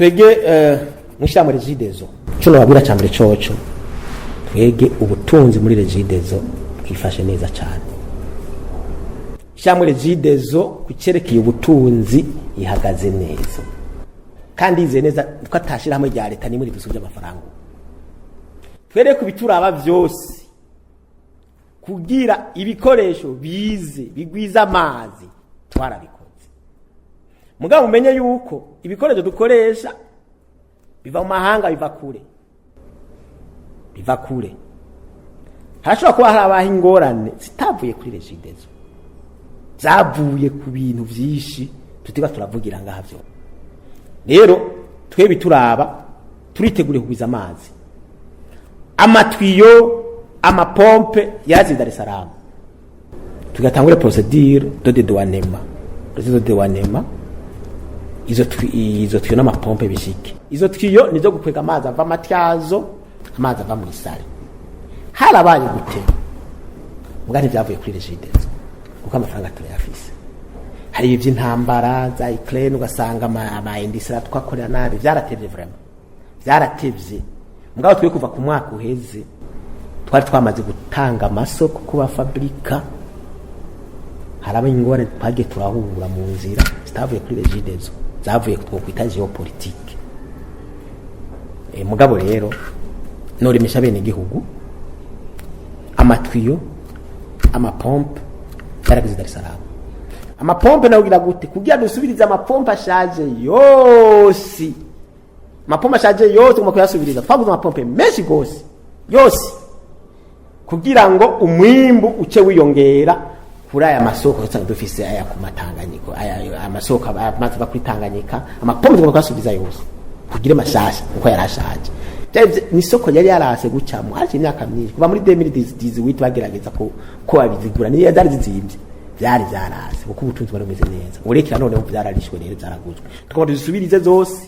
Twege mw'ishyirahamwe Regideso, ico nobabwira ca mbere coco, twege ubutunzi muri Regideso bwifashe neza cyane. Ishyirahamwe Regideso ku cyerekeye ubutunzi ihagaze neza kandi yizeye neza ko atashirahamwe rya leta nimwe ridusubye amafaranga. Twere ku bituraba vyose kugira ibikoresho bize bigwiza amazi, twarabikoze. Mugabo mumenye yuko ibikoresho dukoresha biva mu mahanga, biva kure, biva kure. Harashobora kuba harabaho ingorane zitavuye kuri Regideso, zavuye ku bintu vyinshi tutiba turavugira ngaha. Vyo rero twebwe turaba turiteguriye kugwiza amazi. Amatwiyo, amapompe yaraziye Dar es Salaam, tugatangura procédure de dédouanement, procédure de dédouanement. Izo twiyo n'amapompe bishike. Izo twiyo nizo gukwega amazi ava Matyazo, amazi ava muri Sare. Harabaye gutema, muga ntivyavuye kuri Regideso kuko amafaranga turayafise. Hari ivy'intambara za Ukraine, ugasanga ama industrie twakorera nabi, vyaratevye, vraiment vyaratevye. Mugabo twe kuva ku mwaka uheze twari twamaze gutanga amasoko ku bafabrika. Haraba ingorane twagiye turahura mu nzira zitavuye kuri Regideso, zavuye twokwita géopolitique. Mugabo rero noremesha bene gihugu, amatwiyo, amapompe yarageze Dar es Salaam. Amapompe nayo kugira gute? Kugira dusubirize amapompe ashaje yose, amapompe ashaje yose tugomba kuyasubiriza. Twaguze amapompe menshi gose yose kugira ngo umwimbu uce wiyongera kuri aya masoko usanga dufise, aya ku Matanganyika, aya amasoko amazi ava kuri Tanganyika. Amapompe tugomba kuyasubiza yose kugira mashasha kuko yarashaje. Ni isoko yari yarase gucamo haje imyaka myinshi, kuva muri 2018 bagerageza ko babizigura, niyo zari zizimvye, byari byarase kuko ubutunzi bwari bumeze neza. Urekera noneho byararishwe rero, zaraguzwe, tugomba tuzisubirize zose.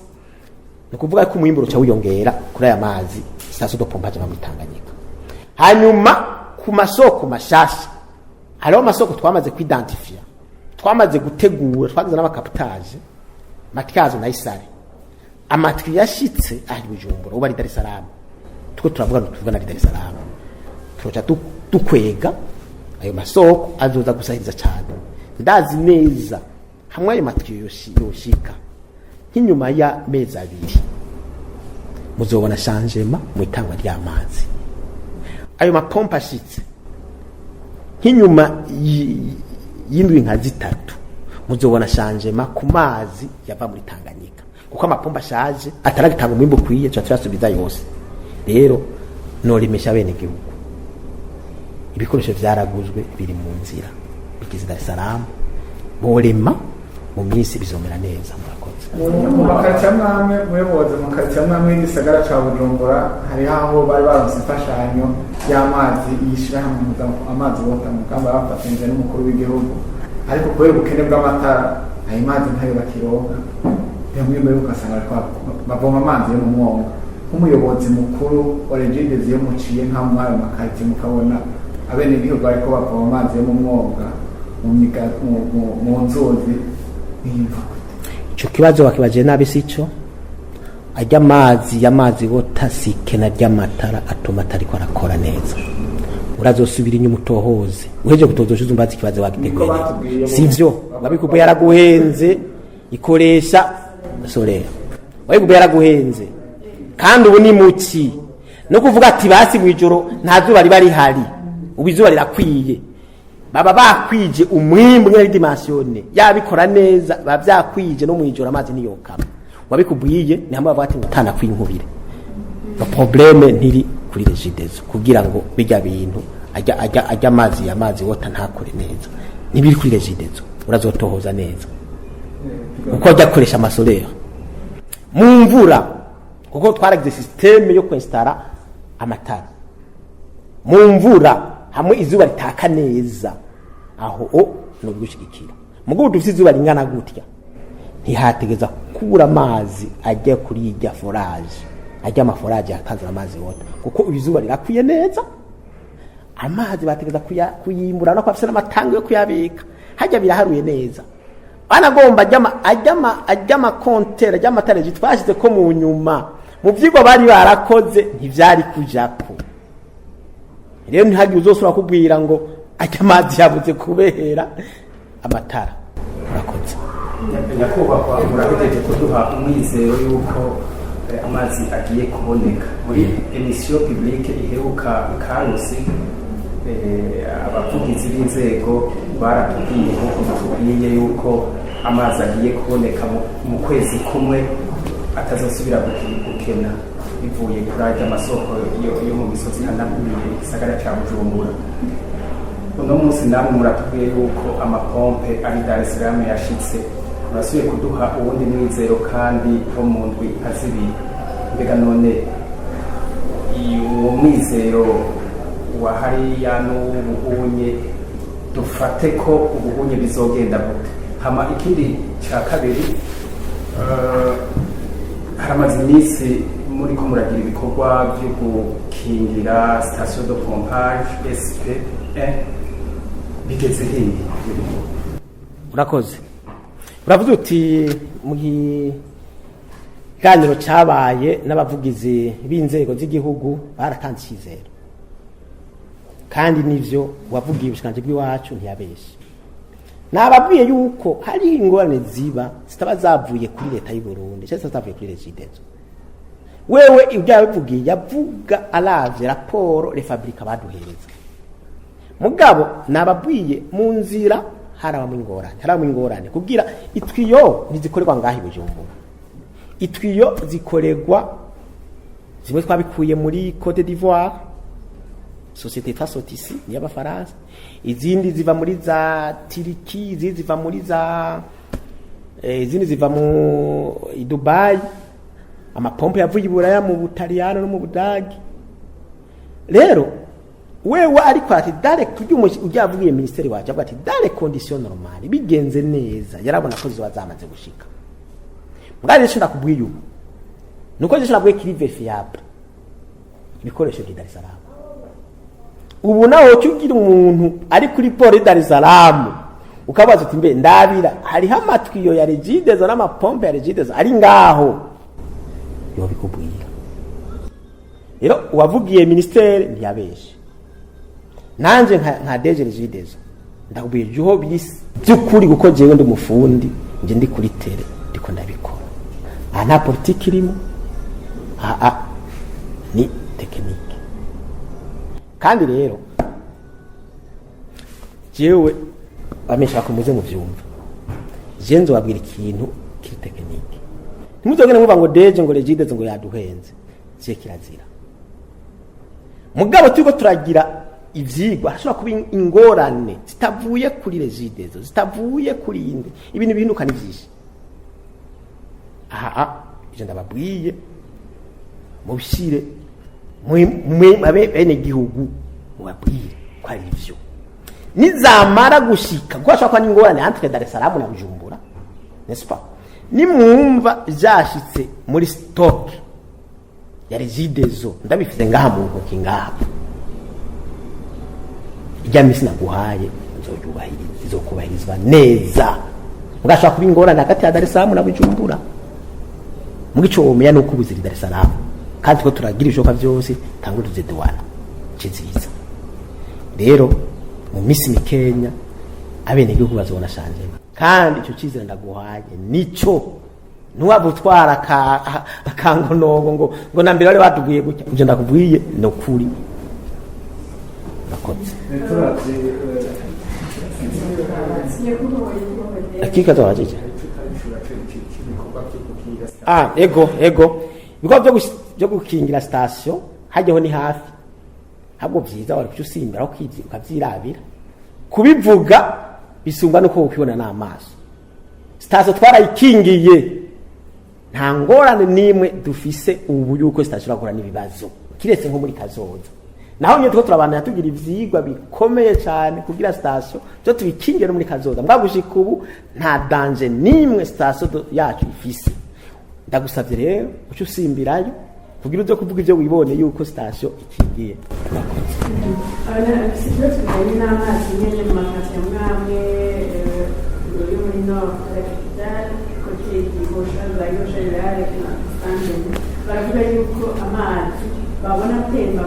Ni ukuvuga ko umwimbu uca wiyongera kuri aya mazi station de pompage ava muri Tanganyika. Hanyuma ku masoko mashasha, hariho amasoko twamaze kwidentifia, twamaze gutegura, twagize n'ama captage Matyazo na Isare. Amatwi yashitse aho i Bujumbura, ubu ari Dar es Salaam, tuko turavuga, tuvugana ari Dar es Salaam. Tuca dukwega ayo masoko azoza gusahiriza cyane. Ndazi neza hamwe ayo matwi yoshika nk'inyuma ya mezi 2, muzobona changement mu itangwa ry'amazi. Ayo mapompa ashitse nk'inyuma y'indwi nka 3, muzobona changement ku mazi yava muri Tanganyika, kuko amapompa ashaje ataragitanga umwimbu ukwiye, tuba tuyasubiza yose. Rero noremesha bene gihugu, ibikoresho vyaraguzwe, biri mu nzira, bigeze Dar es Salaam. Borema mu minsi bizomera neza. Murakoze. Mu makaritsiye amwe amwe, muyobozi, mu makaritsiye amwe amwe y'igisagara ca Bujumbura, hariho aho bari baronse imfashanyo y'amazi y'ishirahamwe Amazi Water, mugambi bafatanyije n'umukuru w'igihugu, ariko kubera ubukene bw'amatara ayo mazi ntayo bakironka. Bamwe muri ugasanga bariko bavoma amazi yo mu mwonga. Nk'umuyobozi mukuru wa Regideso, iyo muciye nka muri ayo makaritsiye mukabona abenegihugu bariko bavoma amazi yo mu mwonga, mu nzuzi, mwiyumva gute? Ico kibazo bakibaje nabi, sico. Ajya amazi y'Amazi Water sikena ry'amatara atuma atariko arakora neza. Urazosubira inyuma utohoze, uheje kutoza umbaza ikibazo wagiteguye Niko neza. batubwiye. Sivyo, wabikubu yaraguhenze, ikoresha solaire. Wabikubu yaraguhenze kandi ubu ni muki no kuvuga ati basi mwijoro nta zuba riba rihari, ubu izuba rirakwiye, baba bakwije umwimbu nyine dimension yabikora neza, baba byakwije no mwijoro amazi niyokama. Wabikubwiye ni hamwe bavuga ati ngo kwinkubire. Le problème ntiri kuri Regideso kugira ngo bijya bintu ajya amazi ya Amazi Water ntakore neza, ntibiri kuri Regideso. Urazotohoza neza uko ajya akoresha ama solaire mu mvura, kuko twaragize système yo kwinstara amatara mu mvura hamwe izuba ritaka neza. Aho o ni ugushigikira. Mugo dufite izuba ringana gutya, ntihategeza kubura amazi ajya kuri ijya forage, ajya ama forage yatanze Amazi Water, kuko izuba rirakwiye neza, amazi bategeza kuyimbura no kwafise n'amatango yo kuyabika hajya, biraharuye neza. Anagomba ajyama ama compteurs, ajyama amatara twashyize ko mu nyuma, mu byigwa bari barakoze ntibyari kujako. Rero ntihagire uzosubira kubwira ngo ajya amazi yabuze kubera amatara. Urakoze. Nyakubahwa, murahejeje kuduha umwizero y'uko amazi agiye kuboneka. Muri émission publique iheruka Karusi, abavugizi b'inzego baratubwiye nk'uko mutubwiye yuko amazi agiye kuboneka mu kwezi kumwe, atazosubira gukena bivuye kuri arya masoko yo mu misozi ihanamiye igisagara ca Bujumbura. Uno munsi namwe muratubwiye yuko amapompe ari Dar es Salaam yashitse, murasubiye kuduha uwundi mwizero kandi wo mu ndwi nka zibiri. Mbega none uwo mwizero wa hariya n'ubuhunye, dufate ko ubuhunye bizogenda gute? Hama ikindi cya kabiri, haramaze iminsi muri ko muragira ibikorwa byo gukingira station de pompage SP bigeze hehe ibyo bikorwa? Urakoze. Uravuze uti mu kiganiro cyabaye n'abavugizi b'inzego z'igihugu baratanze icyizere, kandi nivyo wavugiye ubushikiranganji bw'iwacu ntiyabeshe. Nababwiye yuko hari ingorane ziba zitaba zavuye kuri leta y'u Burundi cyangwa zavuye kuri Regideso. Wewe ibyo yabivugiye, yavuga aravye raporo les fabricants baduhereza. Mugabo nababwiye mu nzira harabamo ingorane kugira itwiyo ntizikorerwa ngaho i Bujumbura, itwiyo zikorerwa zimwe twabikuye muri Cote d'Ivoire, société yitwa Sotisi ni y'abafaransa, izindi ziva muri za Turquie, izindi ziva muri za izindi ziva mu i Dubai, amapompe yavuye i Buraya, mu Butaliyano no mu Budagi. Rero wewe ariko ati dare kurya ujya ministeri wacu avuga ati dans les conditions normales, bigenze neza, yarabona ko ziba zamaze gushika. Mugabo rero ndakubwiye ubu nuko je nabwiye kiri vérifiable, ibikoresho bya Dar es Salaam. Ubu nawe ugira umuntu ari kuri port ya Dar es Salaam, ukabaza uti: "Mbe ndabira hariho amatwiyo ya Regideso n'amapompe ya Regideso ari ngaho?" Yo bikubwira. Rero uwavugiye ministere ntiyabeshe, nanje nka DG Regideso ndakubwiye juho biri by'ukuri, kuko jewe ndi umufundi, nje ndi kuri terrain, ndiko ndabikora. Aha nta politiki irimo, aha ni technique. Kandi rero jewe bamesha bakomeze mu vyumva, je nzobabwira ikintu kiri technique. Ntimuzogende muvuga ngo DG, ngo Regideso ngo yaduhenze. Je kirazira. Mugabo turiko turagira ivyigwa, hashobora kuba ingorane zitavuye kuri Regideso, zitavuye kuri inde, ibintu bihinduka ni vyinshi. Aha ivyo ndababwiye mubishire bene gihugu, mubabwire ko ari ivyo. Nizamara gushika, kuko hashobora kuba n'ingorane entre Dar es Salaam na Bujumbura, n'est-ce pas? Nimwumva vyashitse muri stock ya Regideso, ndabifite ngaha mu ntoki ngaha, ijya misi naguhaye nzoyubahiriza, izokubahirizwa neza. Mugashobora kuba ingorane hagati ya Dar es Salaam na Bujumbura. Mugico ico womenya nuko ubuzira Dar es Salaam, kandi ko turagira ibishoboka byose tangure tuziduwana ciziza. Rero mu misi mikenya abenegihugu bazobona changement, kandi ico cizere ndaguhaye nico. Ntiwaba utwara akangonongo ngo na mbere bari batubwiye gutya. Ivyo ndakubwiye ni ukuri. Urakoze. Turavye Akika zawajije. ibikorwa byo gukingira. Ah, ego, ibikorwa byo gukingira station hajyaho ni hafi, habwo vyiza wari kuca usimbira ukavyirabira. Kubivuga bisumba nuko ukibona n'amaso. Station twarayikingiye, nta ngorane n'imwe dufise ubu yuko station gukora n'ibibazo, kiretse nko muri kazoza. Naho nyine turiko turabandanya tugira ivyigwa bikomeye cyane kugira station byo tubikingire no muri kazoza. Mbwa gushika ubu nta danger n'imwe station yacu ifise. Ndagusavye rero uce usimbirayo kugira uze kuvuga ivyo wibone yuko station ikingiye. Urakoze. Ikibazo kijyanye n'amazi nyine mu ma quartiers amwe amwe yo muri nord de la capitale, côté Gihosha, za Gihosha Rurale na Sanjeni, baravuga yuko amazi babona atemba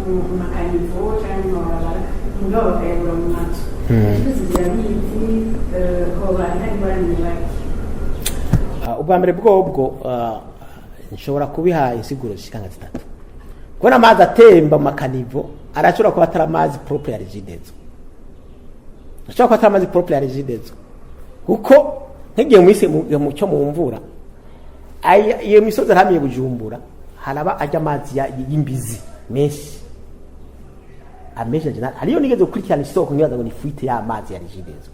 mu ma caniveaux cyangwa mu mabarabara, mugabo bakayabura mu mazu. Byose zirabizi, hoba hari ingorane bake? Ubwa mbere bwobwo, nshobora kubiha insiguro zishika nka zitatu. Kubona amazi atemba mu ma caniveaux, arashobora kuba atari amazi propre ya Regideso, ashobora kuba atari amazi propre ya Regideso, kuko nk'igihe mwise mu cyo mu mvura, iyo misozi arahamiye Bujumbura, haraba ajya amazi y'imbizi menshi amenshi. Hariyo nigeze gukurikirana isoko, nkibaza ngo ni fuite y'amazi ya Regideso.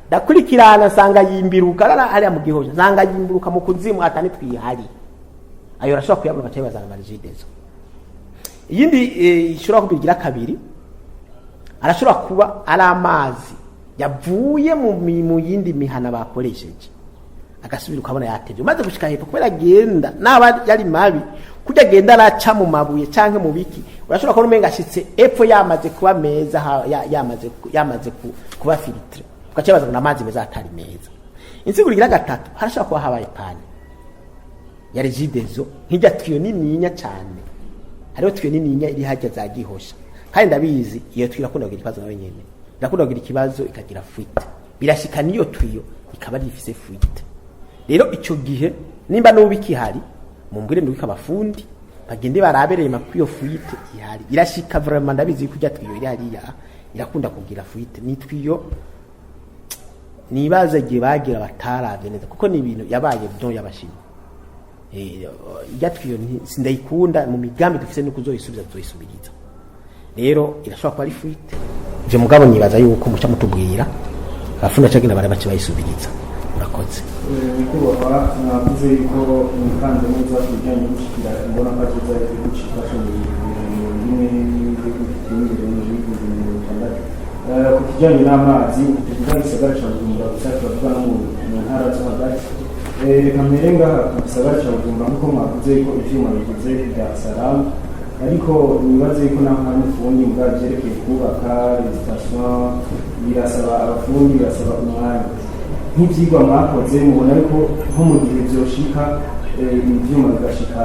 Ndakurikirana nsanga yimbiruka rara hariya mu Gihosha, nsanga yimbiruka mu kuzimu, atani twihari. Ayo arashobora kuyabona, baca bazana ama Regideso. Iyindi ishobora kubigira kabiri, arashobora kuba ari amazi yavuye mu yindi mihana bakoresheje, agasubira ukabona yatevye umaze gushika hepfo, kubera agenda naba yari mabi, kurya agenda araca mu mabuye canke mu biki, urashobora kubona umenga ashitse epfo yamaze kuba meza, yamaze kuba filtré, ugaca baza ngo amazi meza atari meza. Insiguro igira gatatu, harashobora kuba habaye panne ya Regideso, nk'irya tuyau nininya cane. Hariho tuyau nininya iri hajya za Gihosha, kandi ndabizi iyo tuyau irakunda kugira ikibazo, nawe nyene irakunda kugira ikibazo, ikagira fuite. Birashika niyo tuyau ikaba ari ifise fuite. Rero ico gihe nimba n'ubu ikihari, mumbwire, ndubike abafundi bagende barabereye makuru iyo fuite ihari. Irashika vraiment, ndabizi ko irya tuyau iri hariya irakunda kugira fuite. Ni tuyau nibaza igihe bagira bataravye neza, kuko ni ibintu yabaye don y'abashinwa. Irya tuyau sindayikunda. Mu migambi dufise nuko uzoyisubiza, tuzoyisubiriza. Rero irashobora kuba ari fuite ivyo, mugabo nibaza yuko muca mutubwira, abafundi bacagenda bara bace bayisubiriza. Murakoze. Nyakubahwa, mwavuze yuko mwipanze neza ku bijyanye no gushikira imbona ko azoza igihugu cifashe mu 40 n'igihugu giteye imbere mu 2060. Ku kijyanye n'amazi, tuvuga igisagara ca Bujumbura gusa, turavuga no mu ntara zo hagati. Reka mpere ngaha ku gisagara ca Bujumbura, nk'uko mwavuze yuko ivyuma bigeze Dar es Salaam, ariko nibaze yuko naho hari umufundi mbwa vyerekeye kubaka station birasaba abafundi, birasaba umwanya. Nk'ivyigwa mwakoze, mubona yuko nko mu gihe vyoshika, ivyuma bigashika,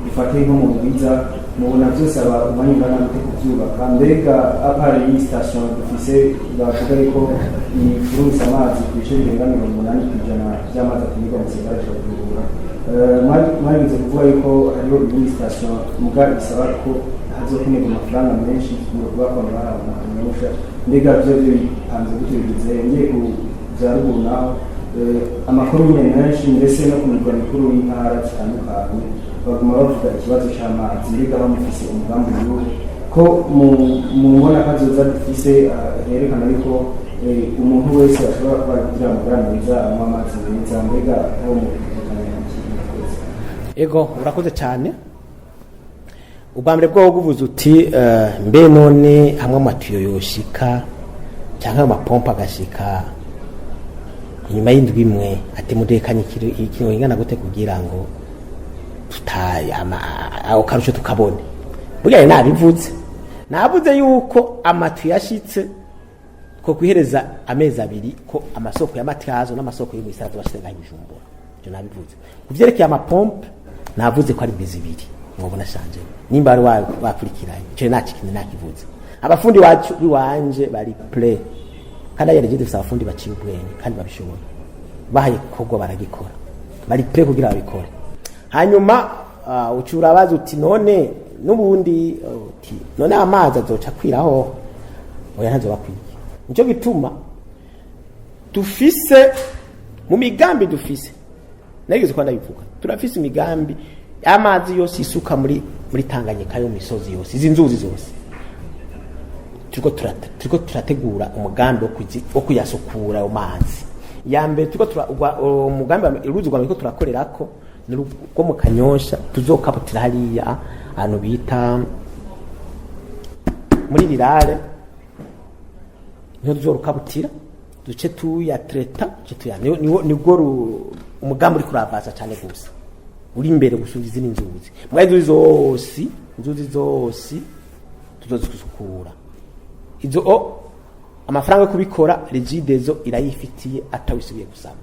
bifate nko mu bwiza, mubona vyose aba umwanya ungana gute kuvyubaka? Mbega à part y'iyi station dufise bavuga yuko ifurumisa amazi ku bice birenga 80% vy'amazi akenerwa mu gisagara ca Bujumbura, mwarigize kuvuga yuko hariho iyindi station, muga bisaba ko hazokenerwa amafaranga menshi ngo kuba kwa bahabona amanyusha. Mbega vyo bipanze gute, bigize? Ngiye ku vya ruguru naho, amakomine menshi mbese no ku mirwa mikuru y'intara zitandukanye baguma bavuga ikibazo c'amazi. Mbega bamufise umugambi w'igihugu ko mu mbona kazoza dufise, herekana yuko umuntu wese ashobora kuba kugira amagara meza anywa amazi meza, mbega aho mu Ego, urakoze cyane. Ubwa mbere bwo uvuze uti mbe none hamwe ama tuyaux yoshika cyangwa amapompa agashika inyuma y'indwi imwe, ati mudekanye ikintu ingana gute kugira ngo ako karusho tukabone? Burya nabivuze, navuze yuko ama tuyaux yashitse ko kwihereza amezi 2, ko amasoko y'amatiyazo n'amasoko y'umwisarazo bashyize ngaho i Bujumbura. Ibyo nabivuze. Ku vyerekeye amapompe, navuze ko ari indwi 2 mwobona shanje, nimba wari wakurikiranye ico nakikindi nakivuze. Abafundi wacu biwanje bari prêts, kandi ayari dufise abafundi baciye ubwenge kandi babishoboye, bahaye gukorwa baragikora, bari prêts kugira babikore. Hanyuma uca urabaza uti none n'ubundi, uti none amazi azoca akwiraho? Oya, ntazoba akwiye. Nico gituma dufise mu migambi dufise, narigeze kuba ndabivuga, turafise imigambi amazi yose isuka muri Tanganyika, yo mu misozi yose, izi nzuzi zose turiko turategura umugambi wo kuyasukura ayo mazi. Ya mbere turiko umugambi uruzi rwa mbere turiko turakorerako ni urwo mu Kanyosha, tuzokabutira hariya ahantu bita muri rirare, niho tuzorukabutira, duce tuyatreta, duce tuya nibwo umugambi uri kuravaza cyane gusa uri imbere gusumba izindi nzuzi. Mwa inzuzi zose, inzuzi zose tuzozisukura izo o. Amafaranga yo kubikora Regideso irayifitiye atawisubiye gusaba.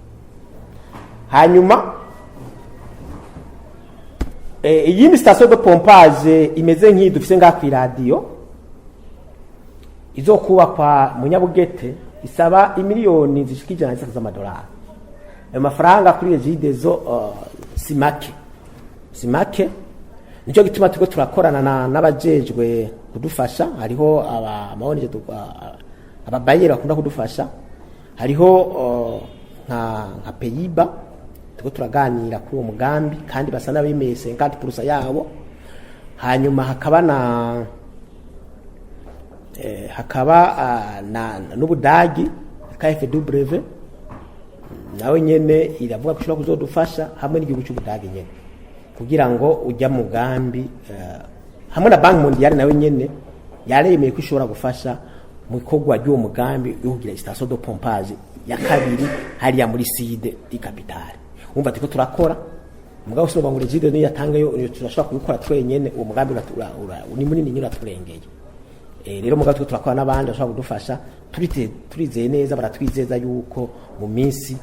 Hanyuma iyindi station de pompage imeze nk'iyi dufise ngaha kw'iradiyo izokubakwa mu Nyabugete isaba imiliyoni zishika 103 z'amadolari. Ayo mafaranga kuri Regideso si make, si make. Nicyo gituma turiko turakorana n'abajejwe kudufasha. Hariho aba ama ONG, ababayeri bakunda kudufasha, hariho nka Pays-Bas. Turiko turaganira kuri uwo mugambi kandi basa n'abemeye 50% yabo. Hanyuma hakaba na hakaba na n'Ubudagi, KfW nawe nyene iravuga ko ishobora kuzodufasha, hamwe n'igihugu cy'Ubudagi nyene, kugira ngo ujya mugambi hamwe na Banque Mondiale, nawe nyene yaremeye ko ishobora gufasha mu ikorwa ry'uwo mugambi yo kugira station de pompage ya kabiri hariya muri sud di capitale. Umva, turiko turakora, mugabo sinumva ngo Regideso niyo yatangayo, turashobora kubikora twenyene. Uwo mugambi ni munini nyine, uraturengeye. Rero mugabo turiko turakora n'abandi bashobora kudufasha. Turizeye neza, baratwizeza yuko mu minsi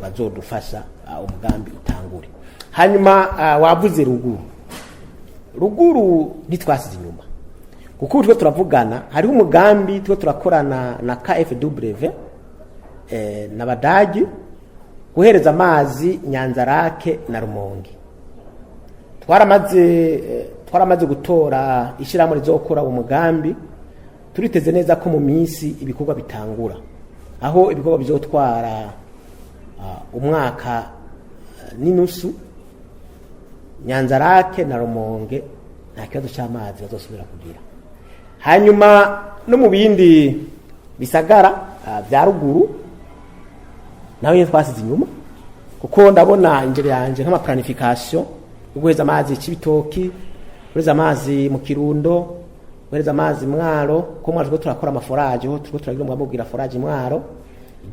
bazodufasha umugambi utangure. Hanyuma wavuze ruguru. Ruguru ntitwasize inyuma, kuko ubu turiko turavugana, hariho umugambi turiko turakorana na KfW n'Abadagi guhereza amazi Nyanzarake na Rumonge. Twaramaze gutora ishyirahamwe rizokora uwo mugambi. Turiteze neza ko mu minsi ibikorwa bitangura, aho ibikorwa bizotwara umwaka n'inusu. Nyanzarake na Rumonge nta kibazo cy'amazi bazosubira kugira. Hanyuma no mu bindi bisagara bya ruguru naho nyine twasize inyuma, kuko ndabona imbere yanjye nk'ama planification yo guheza amazi Cibitoki, guheza amazi mu Kirundo, guheza amazi Mwaro, ko Mwaro turiko turakora ama forage, ho turiko turagira umugambi wo kugira forage Mwaro,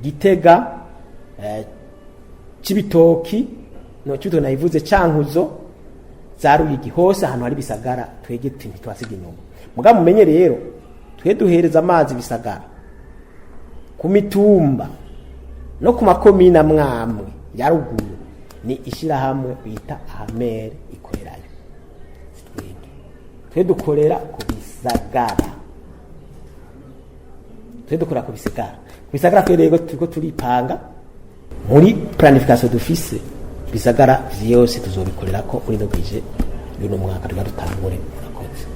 Gitega, Cibitoki, no Cibitoki nayivuze, Cankuzo, za Ruyigi, hose ahantu hari bisagara twege ntitwasiga inyuma. Mugabo mumenye rero, twe duhereza amazi bisagara ku mitumba no ku makomine amwamwe ya ruguru ni ishyirahamwe bita Ahamere ikorerayo. Si twebwe, twe dukorera ku bisagara, twe dukorera ku bisagara. Ku bisagara twe rero turiko turipanga muri planification dufise, bisagara vyose tuzobikorera ko muri no budget y'uno mwaka tuba dutangure.